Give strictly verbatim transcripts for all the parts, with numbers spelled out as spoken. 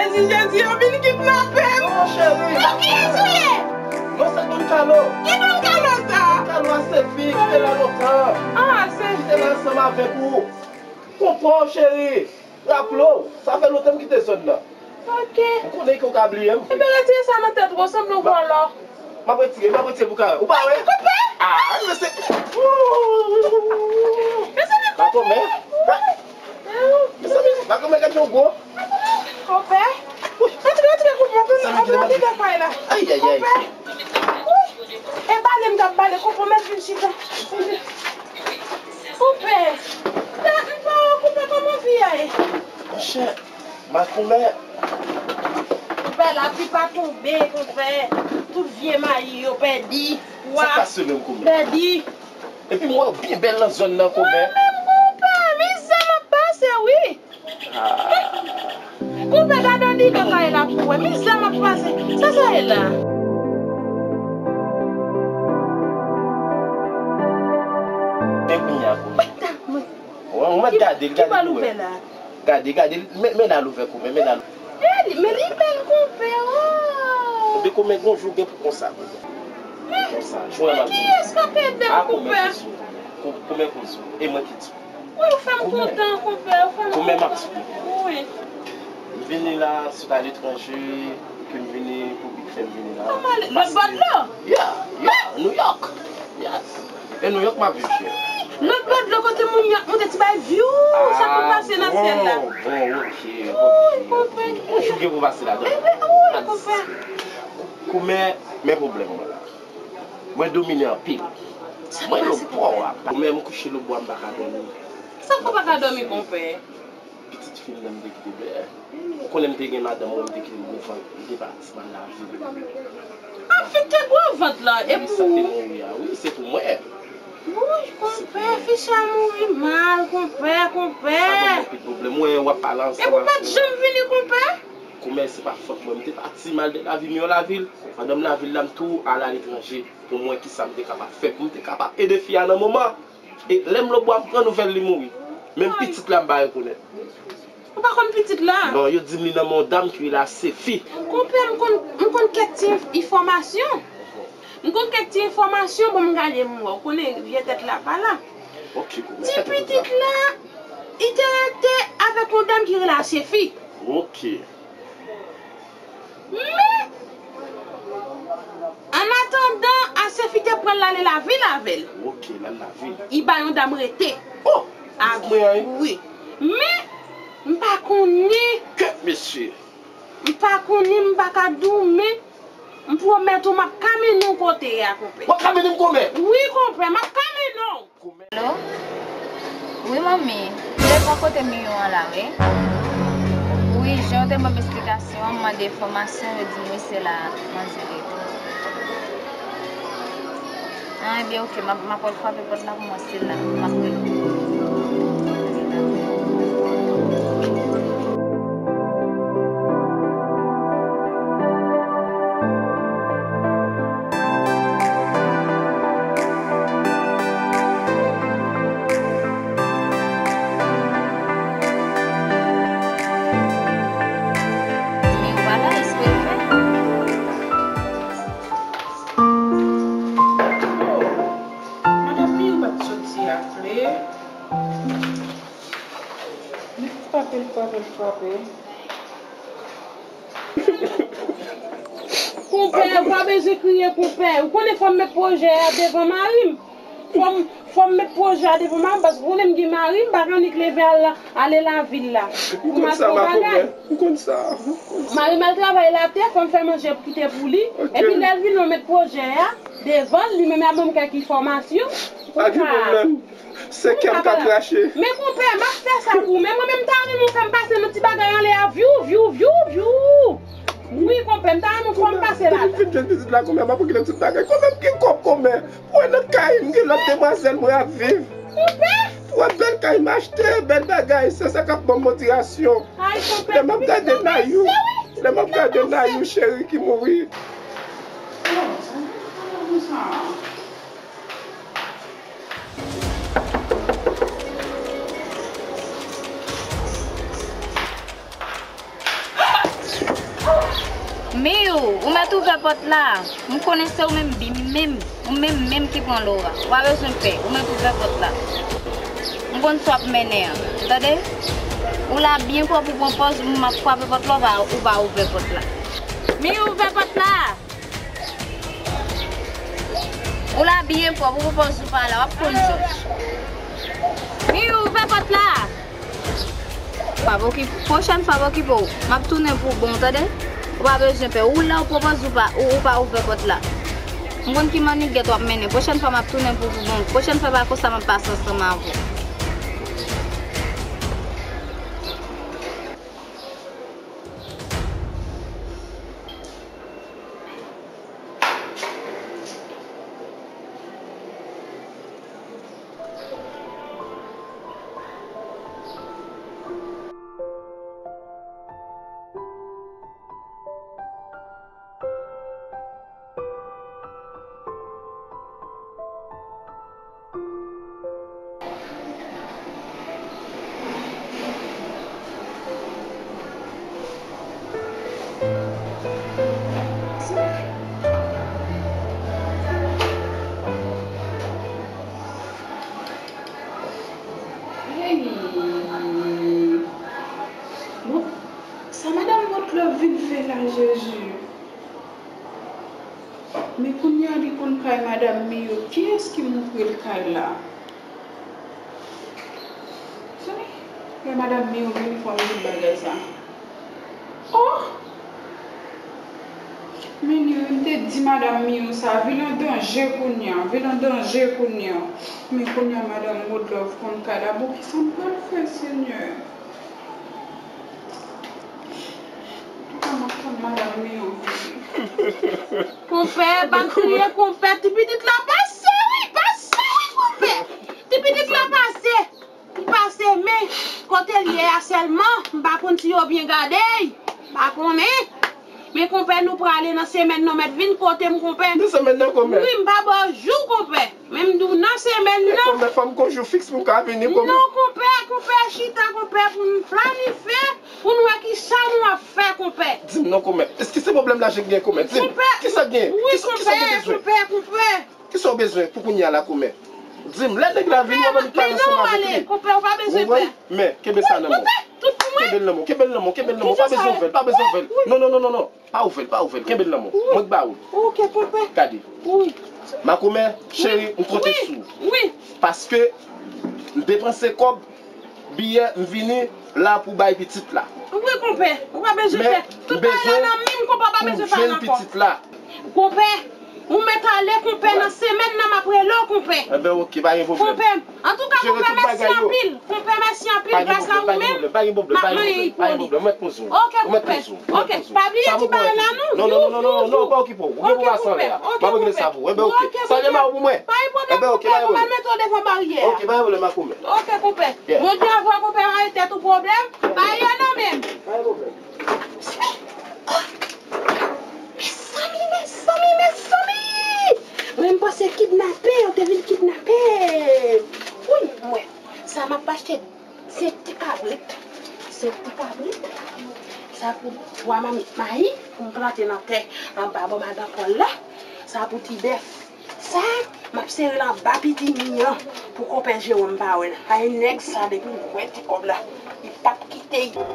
Jezi, Jezi, yo vin kidnape m. Non, cheri. Yo, kiyès ou ye? Non, se Don Carlo. Ki Don Carlo sa? Don Carlo a Sefi, ki te la lontan. Ah, Sefi. Ki te la ansanm avèk ou. Konprann, cheri. Raple w, sa fè lontan m kite zòn nan. Ok. M konnen ke w ka bliye m. Ebyen, retire sa nan tèt ou, w sanble yon vòlò. M ap retire, m ap retire pou ka wè. Ou pa wè? Koupe! Ah, mezanmi! Mezanmi, koupe! Makomè! Mezanmi, makomè, gad yon gwo. Koupe! Antre, antre, koupe, antre, antre, antre, antre, antre, la. Ay, ay, ay. Koupe! Wi! E bale m t ap bale, koupe, mèt vin chita. Koupe! Koupe, koupe, koupe, kòman vi a ye? Monchè, makomè. Konpè, lapli pa tonbe, konpè. Tout vye mayi yo pèdi. Sa k pase menm, konpè? Pèdi. Epi m wè w byen bèl nan zòn nan, konpè. Mwen menm, konpè, mizè m ap pase, wi. Ah. Konpè, gade yon dega kay la pou wè. Mizè m ap pase. Sa sa ye la? Men kounye a, konpè. Mwen, mwen gade l, gade pou wè. Gade, gade, men, men l al ouvè, konpè, men l al. Eh, li, men li bèl, konpè, oh! Epi konpè, gon jou gen pou konsa, konpè. Konsa, jwenn m ap di. Kiyès k ap ede m, konpè? Konpè, konpè, konpè, e mwen ki di. Wi, ou fè m kontan, konpè, ou fè m kontan. Konpè, m ap di. Wi. M vini la, sot aletranje, ke m vini pou big fè m vini la. Kòman ale? Lòt bò dlo? Yeah, yeah, New York. Yes. E New York m ap viv, cheri. Lòt bò dlo kote moun y ap monte ti bay vyou, sa pou pase nan syèl la. Ah, bon, bon, ok, ok. Wi, konpè. Yon jou gen pou pase ladan. Ebyen, wi, konpè. Konpè, men pwoblèm mwen la. Mwen domine anpil. Mwen lo bò a. Mwen menm kouche lo bò a, m pa ka dòmi. Sa fè w pa ka dòmi, konpè? Pitit fi m nan m te kite dèyè. Ou konnen m te gen madanm mwen, m te kite l gwo vant, li te pati m al lavil. Ah, fi te gwo vant la, e pou ou? Wi, sa te mouri a, wi, se pou mwen. Wouy, konpè, fi sa mouri mal, konpè, konpè. Sa ban m anpil pwoblèm. Mwen, w ap pale ansanm avè m. E pou w pa t janm vini, konpè? Konpè, se pa fòt mwen, m te pati m al de lavil, m yon lavil. Pandan m lavil la, m tou al aletranje pou m wè kisa m te kapab fè, pou m te kapab ede fi a nan moman. E lè m lo bò a, m pran nouvèl li mouri. Menm pitit la, m pa rekonèt. Ou pa konn pitit la? Non, yo di m li nan men yon dam ki rele Asefi. Konpè, m konn, m konn kèk ti enfòmasyon. M konn kèk ti enfòmasyon, bon, m gade m wè. Ou konnen vye tèt la pa la. Ok, konpè. Ti pitit la, li te rete avèk yon dam ki rele Asefi. Ok. Men, an atandan, Asefi te pran l ale lavil avè l. Ok, l al lavil. Li ba yon dam rete. Oh! Wi. Men, m pa konnen. Kèt, mesye. M pa konnen, m pa ka di w, men m pwomèt ou m ap ka mennen w kote a, konpè. W ap ka mennen m konpè? Wi, konpè, m ap ka mennen w. Alo? Wi, manmi. M devan kote Miyo an la, wi. Wi, jan yo te ban m esplikasyon an, m mande enfòmasyon, yo di m wi, se la manzè rete. Ah, ebyen, oke, m ap, m ap al frape pòt la pou m wè si se la. M ap rele w. Madanm Miyo pa t soti a vle. Li frape, li frape, li frape. Konpè, ou pa bezwen kriye, konpè. Ou konnen fò m met pwojè a devan mari m. Fò m, fò m met pwojè a devan mari m, paske ou konnen m gen mari m, m pa ka annik leve al, ale lavil la. Ou konn sa, makomè. Ou konn sa. Mari m al travay latè, fò m fè manje kite pou li. Ok. Epi lè l vini, ou met pwojè a devan l, li menm l ap ban m kèk enfòmasyon. Pa gen pwoblèm. Se kè m k ap rache. Men konpè, m ap fè sa pou ou. Men mwen menm, m ta renmen w fè m pase nan ti bagay anlè a, vyou, vyou, vyou, vyou. Wi, konpè, m ta renmen w fè m pase la. Depi m fin jwenn pitit la, konmè, m ap regle tout bagay. Konmè, m gen kòb, konmè. Ou wè nan kay, m gen lòt demwazèl mwen ap viv. Konpè? Ou wè bèl kay m achte, bèl bagay. Se sa k ap ban m motivasyon. Ay, konpè, lè m ap gade Nayou, lè m ap gade Nayou cheri ki mouri. Miyou, ou mèt ouvè pòt la. M konnen se ou menm, bi, menm, ou menm, menm ki pran Laura. Ou pa bezwen pè, ou mèt ouvè pòt la. M konn sa w ap mennen an, tande? Ou la byen pwòp, ou pran pòz, m ap frape pòt la, ou pa, ou pa ouvè pòt la. Miyou, ouvè pòt la. Ou la byen pwòp, ou pran pòz ou pa la, w ap konn jòj. Miyou, ouvè pòt la. Pa okipe, pwochèn fwa pa okipe w. M ap tounen pou bon, tande? Ou pa bezwen pè. Ou la, ou pran pòz ou pa, ou, ou pa ouvè pòt la. M konn ki mannigèt w ap mennen. Pwochèn fwa m ap tounen pou, pou bon. Pwochèn fwa pa konsa m ap pase ansanm avè w. Hey! Bon, sa madanm Godlove vin fè la, Jezi? Men kounye a li konn kay madanm Miyou. Kiyès ki montre l kay la? Tande, lè madanm Miyou vini fò m di l bagay sa. Oh! Men li, m te di madanm Miyou sa, vil an danje kounye a, vil an danje kounye a. Men kounye a madanm Godlove konn kay la. Bon, kisa m pral fè, Senyè? Antouka, m ap tann madanm Miyou vini. Konpè, pa kriye, konpè. Ti pitit la pase, wi, pase, wi, konpè. Ti pitit la pase. Li pase, men kote l ye a sèlman, m pa konn si yo byen gade l. M pa konnen. Men konpè, nou prale nan semèn nan, mèt vin kote m, konpè. Nan semèn nan, konpè? Wi, m pa ba w jou, konpè. Men m di w nan semèn nan. Konpè, fò m gon jou fiks pou m ka vini, konpè. Non, konpè, konpè, chita, konpè, pou n planifye, pou n wè kisa nou ap fè, konpè. Di m non, konpè. Èske se pwoblèm lajan k gen, konpè? Di m, kisa k gen? Wi, konpè, konpè, konpè. Kisa w bezwen pou kounye a la, konpè? Di m, lè nèg la vini, w ap annik pale ansanm avèk li. Konpè, ou pa bezwen pè. Men, kenbe sa nan men w. Konpè, tout pou mwen. Kenbe l nan men w, kenbe l nan men w, kenbe l nan men w. Pa bezwen ouvè l, pa bezwen ouvè l. Non, non, non, non, non. Pa ouvè l, pa ouvè l, kenbe l nan men w. Mwen k ba ou l. Ok, konpè. Gade. Wi. Makomè, cheri, m konte sou ou. Wi. Paske m depanse kòb, biyè, m vini la pou bay pitit la. Wi, konpè. Ou pa bezwen pè. Tout bagay la nan men m, konpè, ou pa bezwen pale ankò. Pitit la. Konpè, ou mèt ale, konpè, nan semèn nan, m ap rele w, konpè. Enben, ok, pa gen pwoblèm. Konpè, antouka, konpè, mèsi anpil. Konpè, mèsi anpil, gras a ou menm, m ap manyen pou li. Ok, konpè. Ok, pa bliye ti bagay la, non. Non, non, non, non, non, non, pa okipe w. Ou gen pou pase anlè a. M ap regle sa pou ou. Enben, ok. Salye mari w pou mwen. Pa gen pwoblèm, konpè, nou pral mete w devan baryè a. Ok, pa gen pwoblèm, Makomè. Ok, konpè. Jodi a, vwa konpè, mare tèt ou pwoblèm. Baryè nan men m. Pa gen pwoblèm. Mezanmi, mezanmi, mezanmi! Mwen, m panse kidnape, yo te vin kidnape. Wi, mwen, sa m ap achte, se ti kabrit. Se ti kabrit. Sa pou twa mamit mayi, pou m plante nan tè, anba bò madan Pòl la. Sa pou ti bèf. Sa, m ap sere l anba pitimi an pou konpè Jewòm pa wè l. Ay, nèg sa, depi l wè ti kòb la, li p ap kite l.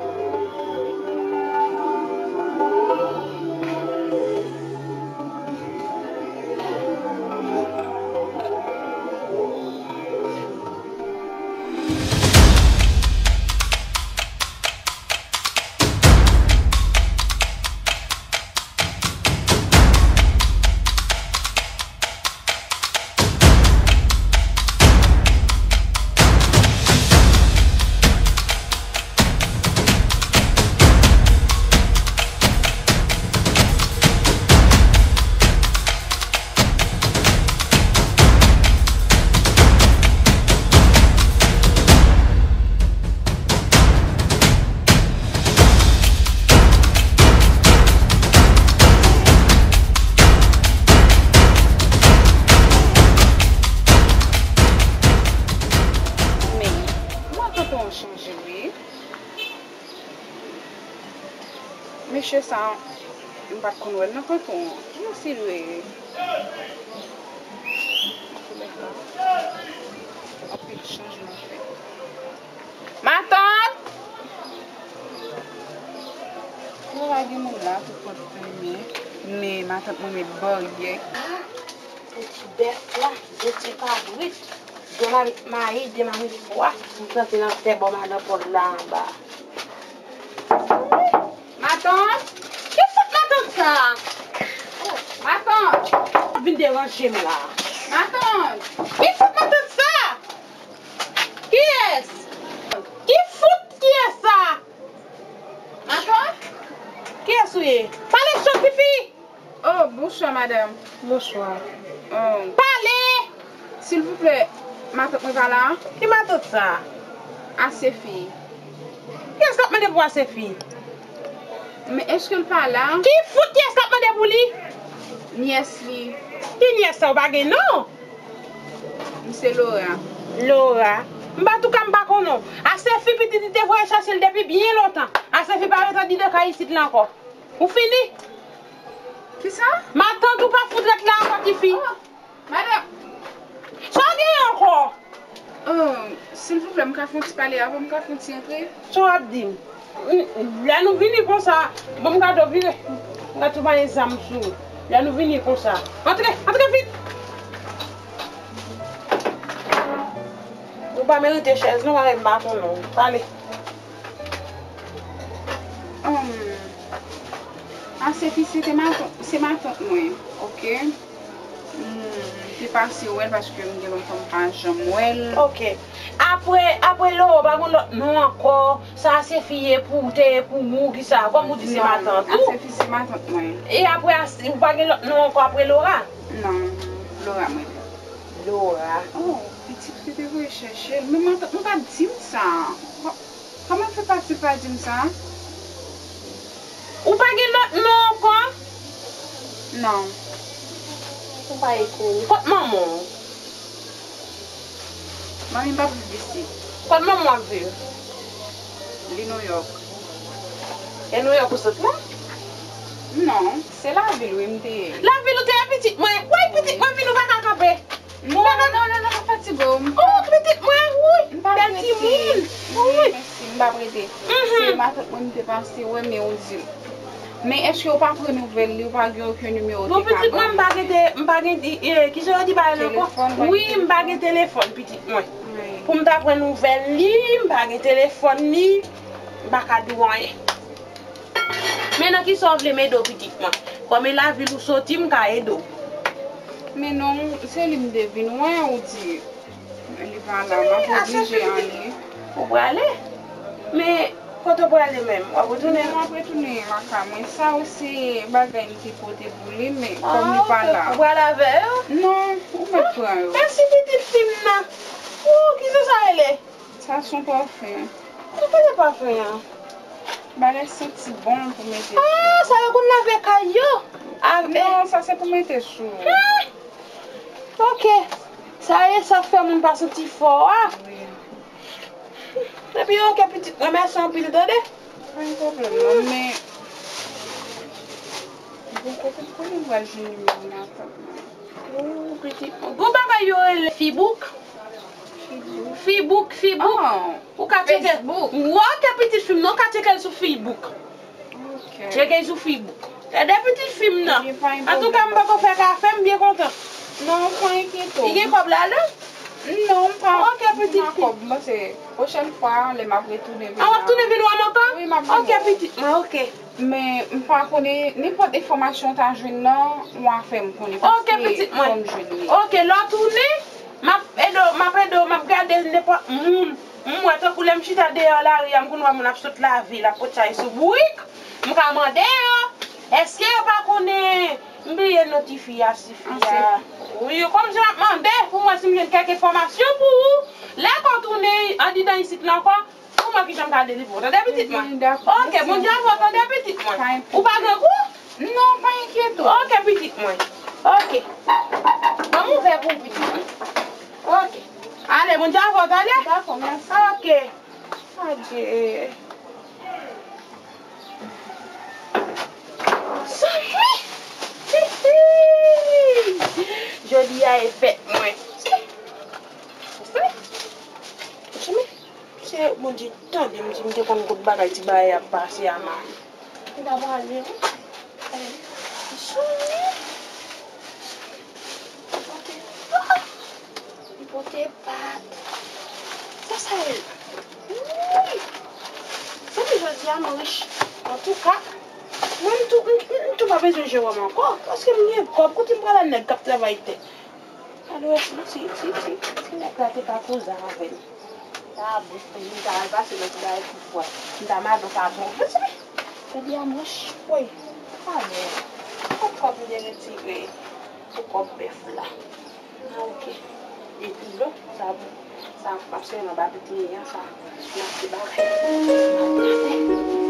Men, mwen pantalon chanje, wi. Mesye sa, M pa t konn wè l nan kanton an. Kijan si l ye? Anpil chanjman fèt. Matant! Mwen pa gen moun la, tout pòt fèmen. Men matant mwen met baryè. Pou ti bèf la, de ti kabrit, de marit mayi, de marit pwa, m plante nan tè bò madan Pòl la anba. Matant? Ki fout matant sa? Matant! Vin deranje m la. Matant! Ki fout matant sa? Kiyès? Ki fout kiyès sa? Matant? Kiyès ou ye? Pale cho, tifi! Oh, bonswa, madanm. Bonswa. Oh. Pale! Silvouplè, matant mwen pa la? Ki matant sa? Asefi. Kiyès k ap mande pou Asefi? Men èske l pa la? Ki fout kiyès k ap mande pou li? Nyès li. Ki nyès sa, ou pa gen non? M se Lora. Lora. M pa touka, m pa konnen w. Asefi pitit li te voye chache l depi byen lontan. Asefi pa retounen nan kay isit la ankò. Ou fini? Kisa? Matant ou pa fout ret la ankò, tifi. Oh, madanm. Sa w genyen ankò? Oh, silvouplè, m ka fè yon ti pale avè w, m ka fè yon ti antre? Sa w ap di m? Lè nou vini konsa, ban m gade w vire. M ka tou bay zam sou ou. Lè nou vini konsa. Antre, antre vit. Ou pa merite chèz non, paske m pa konnen w. Pale. Um, Asefi se te matant, se matant mwen, oke? Hmm, m te pase wè l paske m gen lontan m pa janm wè l. Oke. Apre, apre Lora, pa gen lòt non ankò. Sa Asefi ye pou, te ye pou ou, kisa? Kòm ou di se matant ou? Non, Asefi se matant mwen. E apre, Ase-, ou pa gen lòt non ankò apre Lora? Non, Lora mwen. Lora. Oh, pitit ki te voye chèche l. Men matant mwen pa t di m sa. Kòman l fè pati pa di m sa? Ou pa gen lòt non ankò? Non. Ou pa ekri. Kot manman w? Manmi m p ap viv isit. Kot manman w ap viv? Li Nouyòk. E Nouyòk ou sot la? Non, se lavil wi m te ye. Lavil ou te ye pitit mwen? Woy pitit mwen vin ou pa ka kanpe. Non, non, non, non, non, pa fatige w. Oh, pitit mwen, woy. M pa prese. Bèl timoun. Wi, mèsi, m pa prete. Se matant mwen m te pase wè, men ou di m. Men èske ou pa pran nouvèl li, ou pa gen okenn nimewo te ka ban m? Non, pitit mwen, m pa gen, te, m pa gen, eh, kijan yo di bagay la ankò? Wi, m pa gen telefòn, pitit mwen. Pou m ta pran nouvèl li, m pa gen telefòn li, m pa ka di w anyen. Men nan kisa w vle m ede w, pitit mwen? Kòm e lavil ou soti, m ka ede w. Men non, se li m te vin wè, ou di li pa la, m ap oblije ale. Ou prale? Men kote w prale menm? W ap retounen? Non, m ap retounen lakay mwen. Sa yo se bagay m te pote pou li, men kòm li pa la. Ou prale avè yo? Non, ou mèt pran yo. Mèsi pitit fi m nan. Ou, kijan sa rele? Sa se yon pafen. Ou konnen pafen an? Bagay santi bon pou mete. Ah, sa yo konn lave kay yo. Non, sa se pou mete sou. Ah! Ok. Sa e sa k fè moun pa santi fò a. Wi. Epi ok pitit, mwen mèsi anpil tande. Pa gen pwoblèm non, men bon kote m konnen m pral jwenn nimewo matant mwen. Oh, pitit mwen. Gon bagay yo rele Facebook. Facebook. Facebook, Facebook. Ou ka tcheke. Facebook. Wè, ok, pitit fi m nan, ou ka tcheke l sou Facebook. Ok. Tcheke l sou Facebook. Tande pitit fi m nan. Antouka, m poko fè kafe, m byen kontan. Non, pa enkyete w. Li gen kòb ladan? Non, m pa. Ok, pitit fi m. Kòb, mwen se pwochèn fwa, lè m ap retounen vin la. Ah, w ap tounen vin wè m ankò? Wi, m ap vin wè w. Ok, pitit mwen, ok. Men m pa konnen, nenpòt enfòmasyon w ta jwenn nan, w a fè m konnen. Ok, pitit mwen. Paske fò m jwenn li. Ok, lè w tounen, m ap ede w, m ap ede w, m ap gade nenpòt moun. M wè tankou lè m chita deyò lari a, m konn wè moun ap sot lave, l ap pot chay sou bourik. M ka mande yo, èske yo pa konnen m bliye non tifi a, tifi a. Wi, kòm se m ap mande pou m wè si m jwenn kèk enfòmasyon pou ou. Lè kò tounen andidan isit la ankò, pou mwen kijan m ka delivre w, tande pitit mwen? Ok, Bondye avè w, tande pitit mwen. Ou pa grangou? Non, pa enkyete w. Ok, pitit mwen. Ok. Ban m ouvè pou ou, pitit mwen. Ok. Ale, Bondye avè w, tande? Dakò, mèsi. Ok. Adye. Sa Ay, fèt mwen. Wi. Wi. Wi. Se Bondye tande m di m te konn kout bagay ti bagay ap pase a mari. M ta prale, wi. Ay, m sonje. Li pote, ah! Li pote pat. Sa sa ye? Wi! Depi jodi a, m rich. Antouka, mwen, m tou, m, m tou pa bezwen jewòm ankò. Paske m gen kòb, kote m pral al nèg k ap travay tè? Alò, si, si, si, si, si nèg la te ka koze avè m. Ta bous pou m ta al pase nan ti bagay pou pwòp. M ta madan pa bon. Mezanmi, jodi a m rich. Woy, alò, kòb kòb m te retire sou kòb bèf la. Ah, ok. Epi lòt, sa, sa, m ap sere nan ba pitit an, sa, m ap te bagay. M ap te fè.